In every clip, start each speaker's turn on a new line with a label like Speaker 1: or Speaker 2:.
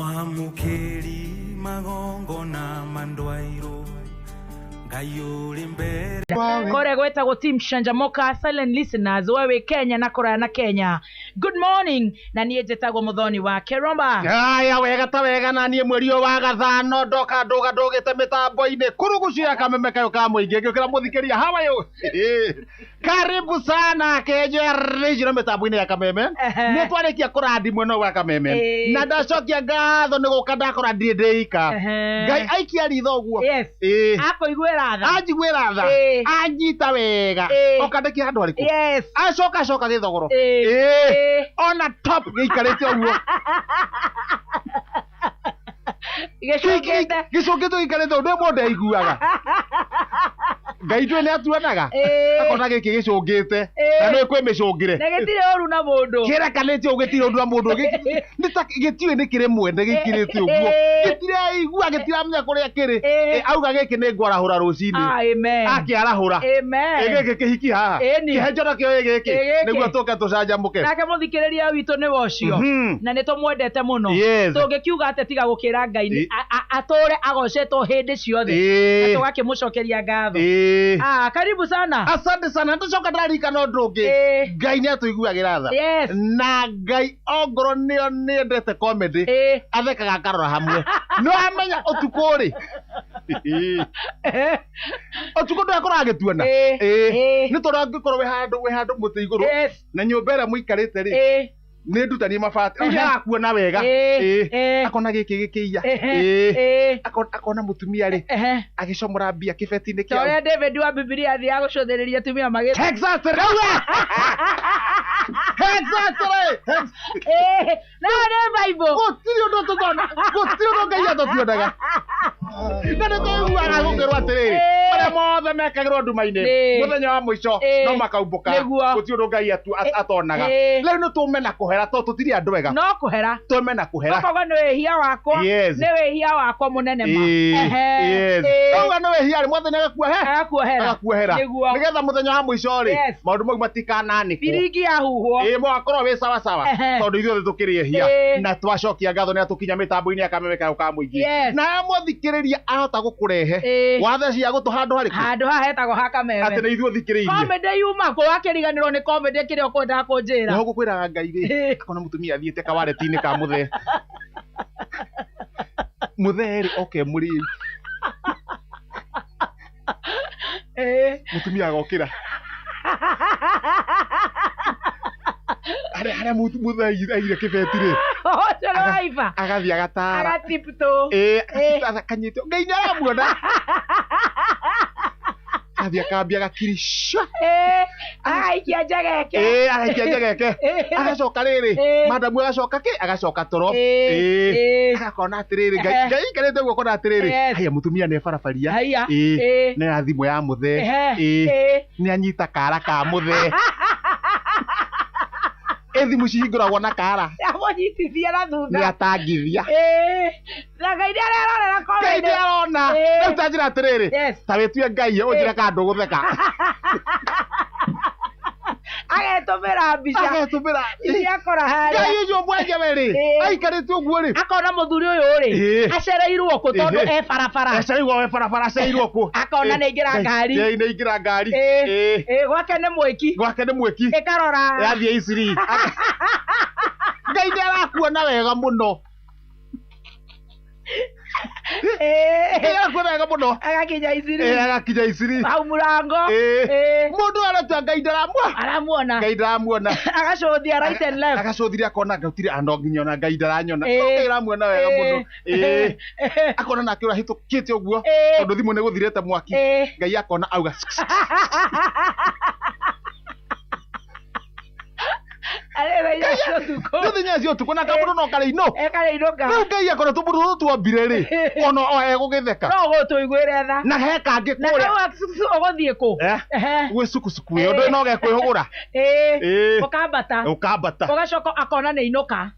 Speaker 1: Mwamũkĩri magongona mandwairwo Ngai ũrĩ mbere.
Speaker 2: Kore gwetagwo Team Canjamoka Silent Listeners, wewe Kenya na kũraya na Kenya. Good morning, na niĩ njĩtagwo Mũthoni wa Keromba.
Speaker 3: Haya, wega ta wega, na niĩ mweri ũyũ wa gathano ndoka ndũga ndũgĩte mĩtambo-inĩ kurugucio ya kameme kayo ka mũingĩ ngĩũkĩra mũthikĩria how are you? Karibu sana Kenya regional mĩtambo-inĩ ya kameme. Nĩ twarĩkia kũrandi mwena ũyũ wa kameme na ndacokia ngatho nĩ gũka ndakora ndirĩ ndĩika. Ngai aikia ritho ũguo.
Speaker 2: Yes. Akũiguĩra tha.
Speaker 3: Anjiguĩra tha. Anyita wega. Oka ndĩkia handũ harĩkũ.
Speaker 2: Yes.
Speaker 3: Acoka acoka gĩthogoro. Ona top gĩikarĩte ũguo.
Speaker 2: Gĩcũngĩte.
Speaker 3: Gĩcũngĩte gĩikarĩte ũguo, ndĩ mũndũ aiguaga. Ngai ndũĩ nĩ atuonaga. Akona gĩkĩ gĩcũngĩte. Na nĩ kwĩ mĩcũngĩre.
Speaker 2: Na gĩtirĩ ũru na mũndũ.
Speaker 3: Kĩrekanĩte ũguo gĩtirĩ ũru na mũndũ. Nĩ ta gĩtiũĩ nĩ kĩrĩ mwene gĩikirĩte ũguo. Gĩtiraigua, gĩtiramenya kũrĩa kĩrĩ. Auga gĩkĩ nĩ ngwarahũra rũcinĩ.
Speaker 2: Amen.
Speaker 3: Akĩarahũra.
Speaker 2: Amen.
Speaker 3: Gĩkĩ kĩhiki haha.
Speaker 2: Ĩni.
Speaker 3: Kĩhenjo nakĩo ĩ gĩkĩ.
Speaker 2: Ĩ gĩkĩ.
Speaker 3: Nĩguo tũke tũcanjamũke.
Speaker 2: Nake mũthikĩrĩria witũ nĩ ũcio. Na nĩ tũmwendete mũno.
Speaker 3: Yes.
Speaker 2: Tũngĩkiuga atĩ tiga gũkĩra Ngai nĩ atũre agocetwo hĩndĩ ciothe. Na tũgakĩmũcokeria ngatho. Karibu sana.
Speaker 3: Asante sana. Ndĩcoka ndarikana ũndũ ũngĩ. Ngai nĩ atũiguagĩra tha.
Speaker 2: Yes.
Speaker 3: Na Ngai ongorwo nĩo nĩendete comedy, athekaga akarora hamwe. No amenya ũtukũ rĩ. Ũtukũ ndũgakorwo agĩtuona. Nĩ tondũ angĩkorwo wĩ handũ mũtĩ igũrũ, na nyũmba ĩrĩa mũikarĩte rĩ, nĩ ndutanie mabati. Rĩu nĩarakuona wega. Akona gĩkĩ gĩkĩiya. Akona mũtumia rĩ, agĩcomora mbia kĩbeti-inĩ
Speaker 2: Ta
Speaker 3: kĩao.
Speaker 2: ũrĩa David wa Bibilia athiaga gũcũthĩrĩria atumia magĩ-
Speaker 3: Exactly. Exactly.
Speaker 2: No nĩ Bible.
Speaker 3: Gũtirĩ ũndũ tũtona. Gũtirĩ ũndũ Ngai atũtuonaga. Na nĩ tũiguaga gũkĩrwo atĩrĩrĩ, marĩa mothe mekagĩrwo nduma-inĩ, mũthenya wa mũico no makaumbũka.
Speaker 2: Nĩguo.
Speaker 3: Gũtirĩ ũndũ Ngai atonaga. Rĩu nĩ tũme na kũhera tondũ tũtirĩ andũ ega.
Speaker 2: No kũhera.
Speaker 3: Tũme na kũhera.
Speaker 2: Okorwo nĩ wĩhia wakwa,
Speaker 3: Yes.
Speaker 2: nĩ wĩhia wakwa mũnene ma.
Speaker 3: Yes. Auga nĩ wĩhia rĩ, Mwathani agakuohe?
Speaker 2: Agakuohera.
Speaker 3: Agakuohera.
Speaker 2: Nĩguo.
Speaker 3: Nĩgetha mũthenya wa mũico rĩ,
Speaker 2: Yes.
Speaker 3: maũndũ mau matikananĩkwo.
Speaker 2: Biringi yahuhwo.
Speaker 3: Mũgakorwo wĩ sawa sawa. Tondũ ithuothe tũkĩrĩ ehia. Na twacokia ngatho nĩ atũkinya mĩtambo-inĩ ya kameme kayo ka mũingĩ.
Speaker 2: Yes.
Speaker 3: Na mũthikĩrĩria ahota gũkũrehe. Wathe cia gũtũ handũ harĩkũ?
Speaker 2: Handũ haha hetagwo ha kameme.
Speaker 3: Atĩ nĩ ithuĩ ũthikĩrĩirie.
Speaker 2: Comedy yuma kũ wakĩriganĩrwo nĩ comedy kĩrĩa ũkwendaga kũnjĩra.
Speaker 3: No gũkwĩraga Ngai rĩ, akona mũtumia athiĩte kawareti-inĩ ka mũthee. Mũthee rĩ, oke mũrĩu. Mũtumia agokĩra. Harĩa mũthee aigire kĩbeti rĩ.
Speaker 2: Ũcio nĩ waiba.
Speaker 3: Agathiĩ agatara.
Speaker 2: Agatipto.
Speaker 3: Akanyitwo. Ngai nĩ aramuona. Athiĩ akambia agakirisha.
Speaker 2: Agaikia njegeke.
Speaker 3: Agaikia njegeke. Agacoka rĩrĩ, madamu agacoka kĩ? Agacoka toro. Agakona atĩrĩrĩ, Ngai aikarĩte ũguo akona atĩrĩrĩ, haya mũtumia nĩ ebarabaria. Nĩ ya thimũ ya mũthee. Nĩ anyita kara ka mũthee. Thimũ cihingũragwo na kara.
Speaker 2: Amũnyitithia na thutha.
Speaker 3: Nĩ atangithia.
Speaker 2: Na Ngai nĩ arerorera
Speaker 3: Ngai nĩ arona. Rĩu ta njĩra atĩrĩrĩ, ta wĩtue Ngai, ũnjĩre kana ndũgũtheka.
Speaker 2: Agetũmĩra mbica.
Speaker 3: Agetũmĩra.
Speaker 2: Iria akora harĩa.
Speaker 3: Ngai ũcio mwenyewe rĩ, aikarĩte ũguo rĩ.
Speaker 2: Akona mũthuri ũyũ rĩ, acereirwo kũ tondũ e barabara.
Speaker 3: Acereirwo e barabara, acereirwo kũ.
Speaker 2: Akona nĩ aingĩra ngari.
Speaker 3: Nĩ aingĩra ngari.
Speaker 2: Gwake nĩ mwĩki.
Speaker 3: Gwake nĩ mwĩki.
Speaker 2: Ĩkarora.
Speaker 3: Yathiĩ Isiri. Ngai nĩ arakuona wega mũno. Arakuona wega mũno.
Speaker 2: Agakinya Isiri.
Speaker 3: Agakinya Isiri.
Speaker 2: Hau mũrango.
Speaker 3: Mũndũ aratua Ngai ndaramuona.
Speaker 2: Aramuona.
Speaker 3: Ngai ndaramuona.
Speaker 2: Agacũthia right and left.
Speaker 3: Agacũthiria akona gũtirĩ andũ nginya ona Ngai ndaranyona. Ngai aramuona wega mũno. Akona nake ũrahĩtũkĩte ũguo tondũ thimũ nĩ gũthirĩte mwaki. Ngai akona auga. Nĩ cio ũtukũ na kamũndũ no karĩ inũ.
Speaker 2: Karĩ inũka.
Speaker 3: Rĩu Ngai akona tũmũndũ tũtũ twambire rĩ, ona o egũgĩtheka.
Speaker 2: No ũgũtũiguĩre tha.
Speaker 3: Na he kangĩ
Speaker 2: Na
Speaker 3: kũrĩa.
Speaker 2: kau ũgũthiĩ kũ?
Speaker 3: Gwĩ sukusuku ĩyo ndũĩ no gekwĩhũgũra.
Speaker 2: Ũkambata.
Speaker 3: Ũkambata.
Speaker 2: Ũgacoka akona nĩ inũka.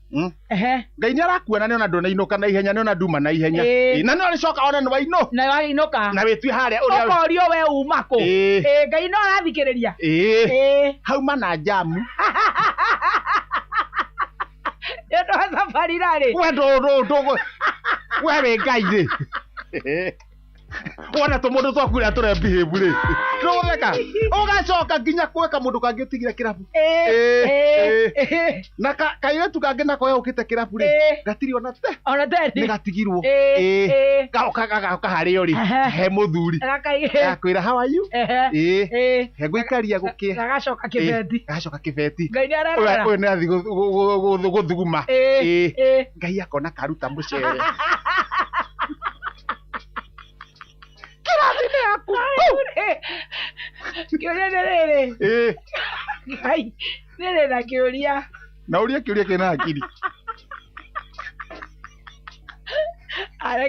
Speaker 3: Ngai nĩ arakuona nĩ ona ndũnainũka na ihenya, nĩ ona nduma na ihenya. Na no arĩcoka one nĩ wainũ.
Speaker 2: Na wainũka.
Speaker 3: Na wĩtue harĩa ũrĩa.
Speaker 2: Ũkorio we uma kũ? Ngai no arathikĩrĩria.
Speaker 3: Hauma na njamu.
Speaker 2: Nĩ ũndũ wa Barira rĩ.
Speaker 3: We ndũ we wĩ Ngai rĩ. Wona tũmũndũ twaku ũrĩa tũrebehave rĩ. Ndũgũtheka. Ũgacoka nginya gwĩka mũndũ kangĩ ũtigire kĩrabu. Na kairĩtu kangĩ nako gũkĩte kĩrabu rĩ. Gatirĩ ona te.
Speaker 2: Ona tendi.
Speaker 3: Nĩ gatigirwo. Gaoka gagoka harĩo rĩ. He mũthuri. Gakwĩra how are you? He ngũikaria gũkĩe.
Speaker 2: Gagacoka kĩbeti.
Speaker 3: Gagacoka kĩbeti.
Speaker 2: Ngai nĩ ararora.
Speaker 3: Ũyũ nĩ athiĩ gũthuguma. Ngai akona karuta mũcere.
Speaker 2: Kĩũria nĩ rĩrĩ. Ngai nĩrĩ na kĩũria.
Speaker 3: Na ũrie kĩũria kĩna hakiri.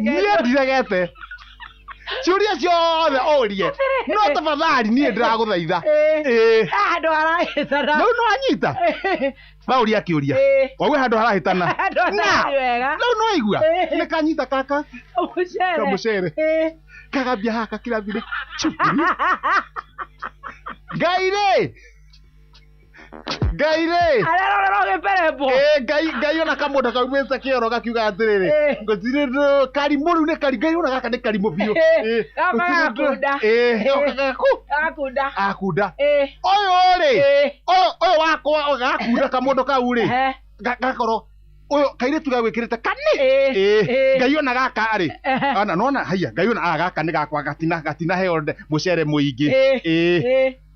Speaker 3: Niĩ ndiregete. Ciũria ciothe ũrie. No tafadhali niĩ ndĩragũthaitha.
Speaker 2: Handũ harahĩtana.
Speaker 3: Rĩu nĩ wanyita? Waũria kĩũria. Wauga handũ harahĩtana. Rĩu nĩ waigua? Nĩ kanyita kaka. Kamũcere. Kagambia haha kirathire. Ngai rĩ. Ngai rĩ.
Speaker 2: Ararorera gĩperembo.
Speaker 3: Ngai Ngai ona kamũndũ kaumĩte kĩoro gakiuga atĩrĩrĩ. Gũtirĩ karimũ rĩu nĩ kari Ngai ona gaka nĩ karimũ biũ.
Speaker 2: Gakunda. Gakunda.
Speaker 3: Akunda. Ũyũ rĩ. Ũyũ wakwa gakunda kamũndũ kau rĩ. Gakorwo ũyũ kairĩtu gagwĩkĩrĩte kani. Ngai ona gaka rĩ. Ona nona haiya Ngai ona gaka nĩ gakwa gatina heo mũcere mũingĩ.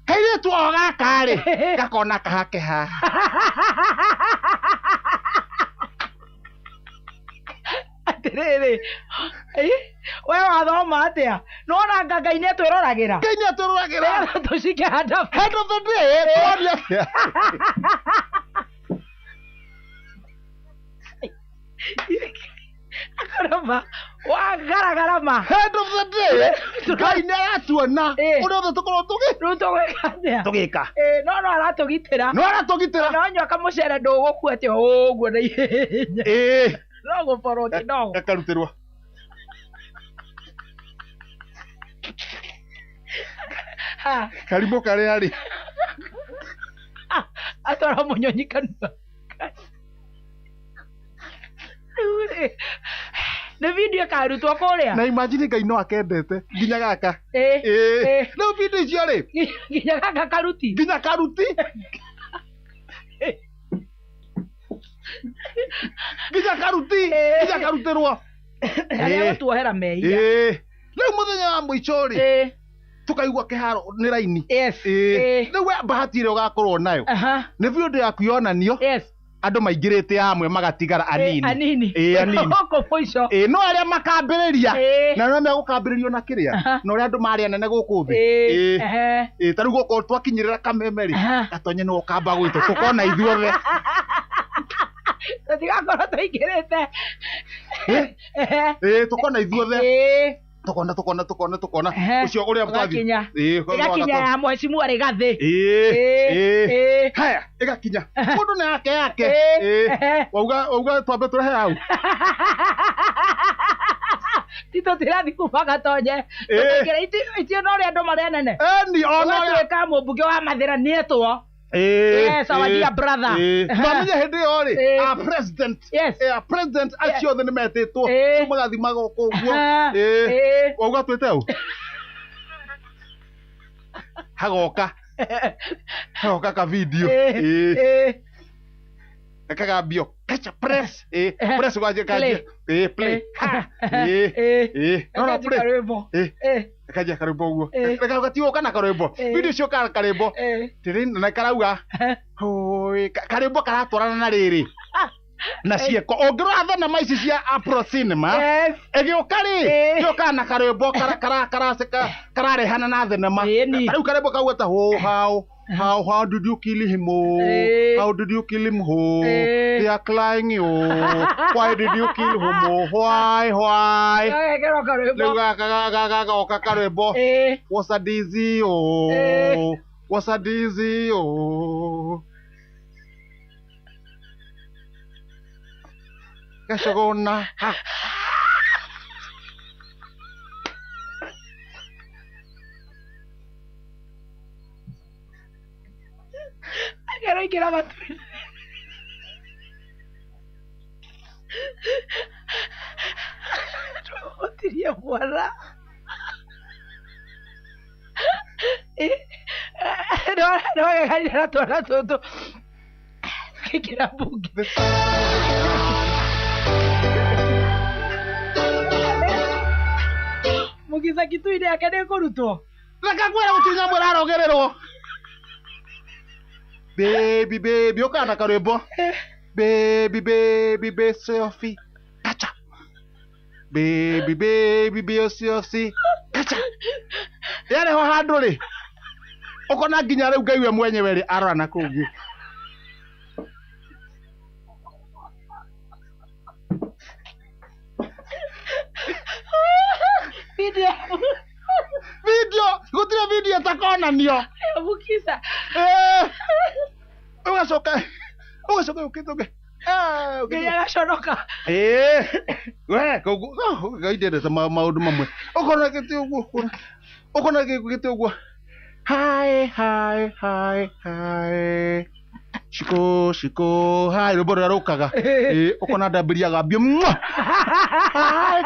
Speaker 3: Kairĩtu o gaka rĩ gakona kahake haha.
Speaker 2: Atĩrĩrĩ. We wathoma atĩa? Nĩwona anga Ngai nĩ atwĩroragĩra.
Speaker 3: Ngai nĩ atwĩroragĩra.
Speaker 2: Tũcike handũ.
Speaker 3: End of the day tworia.
Speaker 2: Akarama wagaragarama.
Speaker 3: End of the day Ngai nĩ aratuona ũrĩa othe tũkorwo tũgĩ.
Speaker 2: Rĩu tũgwĩka atĩa?
Speaker 3: Tũgĩka.
Speaker 2: No no aratũgitĩra.
Speaker 3: No aratũgitĩra.
Speaker 2: No nyua kamũcere ndũgũkua atĩ o ũguo na ihenya. No gũborwo kidogo.
Speaker 3: Gakarutĩrwo. Karimũ karĩa rĩ.
Speaker 2: Atwara mũnyonyi kanua. Nĩ video ĩkarutwo kũrĩa.
Speaker 3: Na imagine Ngai no akendete nginya gaka. Rĩu video icio rĩ.
Speaker 2: Nginya gaka karuti.
Speaker 3: Nginya karuti. Nginya karuti. Nginya karutĩrwo.
Speaker 2: Arĩa gũtuohera mehia.
Speaker 3: Rĩu mũthenya wa mũico rĩ. Tukaigua kĩharo nĩ raini. Rĩu we bahati ĩrĩa ũgakorwo nayo. Nĩ video yaku yonanio. Andũ maingĩrĩte amwe magatigara anini.
Speaker 2: Anini.
Speaker 3: Anini.
Speaker 2: Gũkũ mũico.
Speaker 3: No arĩa makambĩrĩria. Na no megũkambĩrĩrio na kĩrĩa. Na ũrĩa andũ marĩ anene gũkũ thĩ. Ta rĩu gũkũ twakinyĩrĩra kameme rĩ. Gatonye nĩwe ũkamba gwĩtwo tũkona ithuothe.
Speaker 2: Tũtigakorwo tũingĩrĩte.
Speaker 3: Tũkona ithuothe. Tũkona ũcio ũrĩa
Speaker 2: twathiĩ. Ĩgakinya ya mheshimiwa Rigathĩ.
Speaker 3: Haya ĩgakinya. Mũndũ nĩ yake yake. Wauga twambe tũrehe hau.
Speaker 2: Ti tũtirathiĩ kuma Gatonye. Tũkaingĩra itio no ũrĩa andũ marĩ anene.
Speaker 3: Ni ona
Speaker 2: ũgatuĩka mũmbunge wa Mathĩra nĩetwo. Yes, our dear brother.
Speaker 3: Twamenye hĩndĩ ĩyo rĩ, our president. Our president acio othe nĩ metĩtwo. Magathiĩ magoka ũguo. Wauga twĩte ũ? Hagoka. Hagoka ka video. Gakagambio. Kacha press. Press gwanjia kanjia. Play. No no play. Kanjia karwĩmbo ũguo. Gatigoka na karwĩmbo. Video icio ka karwĩmbo. Tĩrĩ na karauga. Karwĩmbo karatwarana na rĩrĩ. Na ciĩko. Ũngĩrora thenema ici cia Afro Cinema. Ĩgĩũka rĩ, ĩgĩũkaga na karwĩmbo kararehana na thenema. Rĩu karwĩmbo kau ta how did you kill him? Oh? How did you kill him? Oh? They are crying. Oh? Why did you kill him? Oh? Why? What's a dizzy? Oh? What's a dizzy? Oh? Gachagona.
Speaker 2: Aingĩra matu-inĩ. Gũtirie mwana. Nĩwageganire na twana tũtũ tũkĩingĩra mbunge. Mũgitha Kitui yake nĩ ĩkũrutwo.
Speaker 3: Reke ngwĩre gũtirĩ nyamũ ĩrarongererwo. Baby baby ũkana karwĩmbo. Baby baby be selfie. Kacha. Baby baby be selfie. Kacha. Yarehwo handũ rĩ. Ũkona nginya rĩu Ngai we mwenyewe rĩ arora na kũu ũguo.
Speaker 2: Video
Speaker 3: Video gũtirĩ video ĩtakonanio.
Speaker 2: ya Mukisa.
Speaker 3: Ũgacoka ũgacoka ũkĩte ũngĩ.
Speaker 2: Nginya agaconoka.
Speaker 3: We koguo Ngai ndendete maũndũ mamwe. Ũkona gĩtĩ ũguo ũkona gĩtĩ ũguo. Hi hi hi hi. Shiko shiko hi rwĩmbo rũrĩa rũkaga. Ũkona ndambĩria gambio. Hi.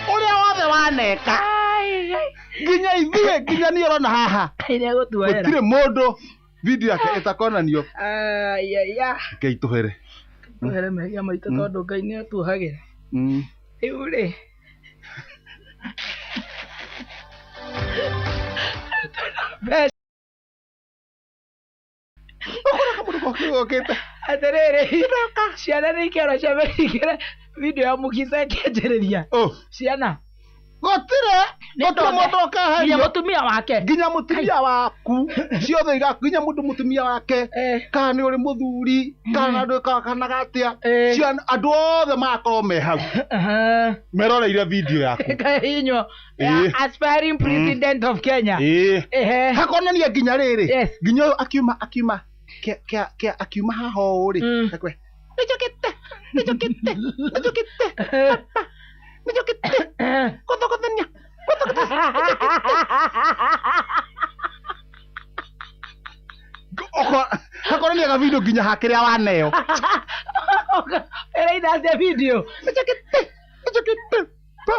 Speaker 3: Ũrĩa wothe waneka nginya ithuĩ nginya niĩ ũrona haha
Speaker 2: Nĩegũtuoera.
Speaker 3: gũtirĩ mũndũ video yake ĩtakonanio.
Speaker 2: Ayaya.
Speaker 3: Ngai tũhere.
Speaker 2: Tũhere mehia maitũ tondũ Ngai nĩ atuohagĩra. Rĩu rĩ mbeca
Speaker 3: Ũkona kamũndũ gokĩte.
Speaker 2: atĩrĩrĩ ciana nĩ ikerwo ciamĩringĩre video ya Mukisa ĩkĩanjĩrĩria.
Speaker 3: Oh.
Speaker 2: Ciana
Speaker 3: Gũtirĩ gũtirĩ mũndũ
Speaker 2: nginya
Speaker 3: ũkeherio
Speaker 2: mũtumia wake.
Speaker 3: nginya mũtumia waku ciothe iga nginya mũndũ mũtumia wake kana nĩ ũrĩ mũthuri kana ndwĩkanaga atĩa ciana andũ othe magakorwo me hau meroreire video yaku.
Speaker 2: Kahinyo aspiring president of Kenya.
Speaker 3: Hakonania nginya rĩrĩ
Speaker 2: Yes.
Speaker 3: nginya ũyũ akiuma akiuma kĩa akiuma haha ũũ rĩ akwe nĩnjũkĩte nĩnjũkĩte nĩnjũkĩte papa nĩnjũkĩte gũthogothania hakonania ga video nginya hakĩrĩa waneo.
Speaker 2: Ĩraina cia video.
Speaker 3: Nĩnjũkĩte nĩnjũkĩte pa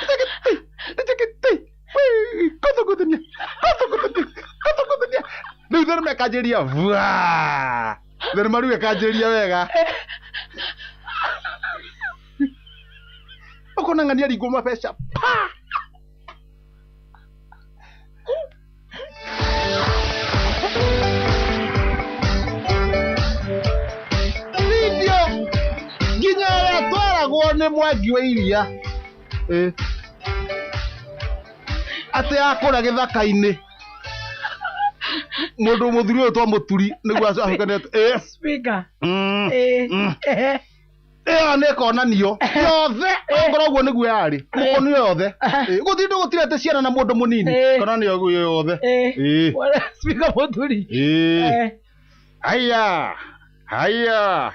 Speaker 3: nĩnjũkĩte nĩnjũkĩte gũthogothania gũthogothania gũthogothania. Rĩu thenema ĩkanjĩria vaa thenema rĩu ĩkanjĩria wega. Ũkona ng'ania ringwo mabeca pa. Video nginya ĩrĩa twaragwo nĩ Mwangi wa Iria atĩ akũrĩa gĩthaka-inĩ mũndũ mũthuri ũyũ twamũturi nĩguo acokanĩte.
Speaker 2: Speaker.
Speaker 3: Ĩyo nĩ ĩkonanio yothe okorwo ũguo nĩguo yarĩ gũkonio yothe. Gũtirĩ gũtirĩ atĩ ciana na mũndũ mũnini konanio yothe.
Speaker 2: Speaker mũthuri.
Speaker 3: Haya haya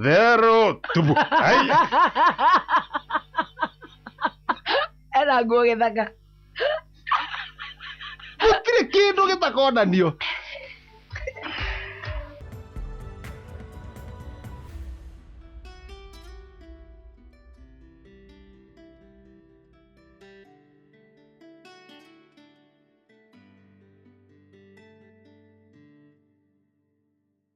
Speaker 3: thero tubu haya.
Speaker 2: Ena nguo gĩthaka.
Speaker 3: Gũtirĩ kĩndũ gĩtakonanio.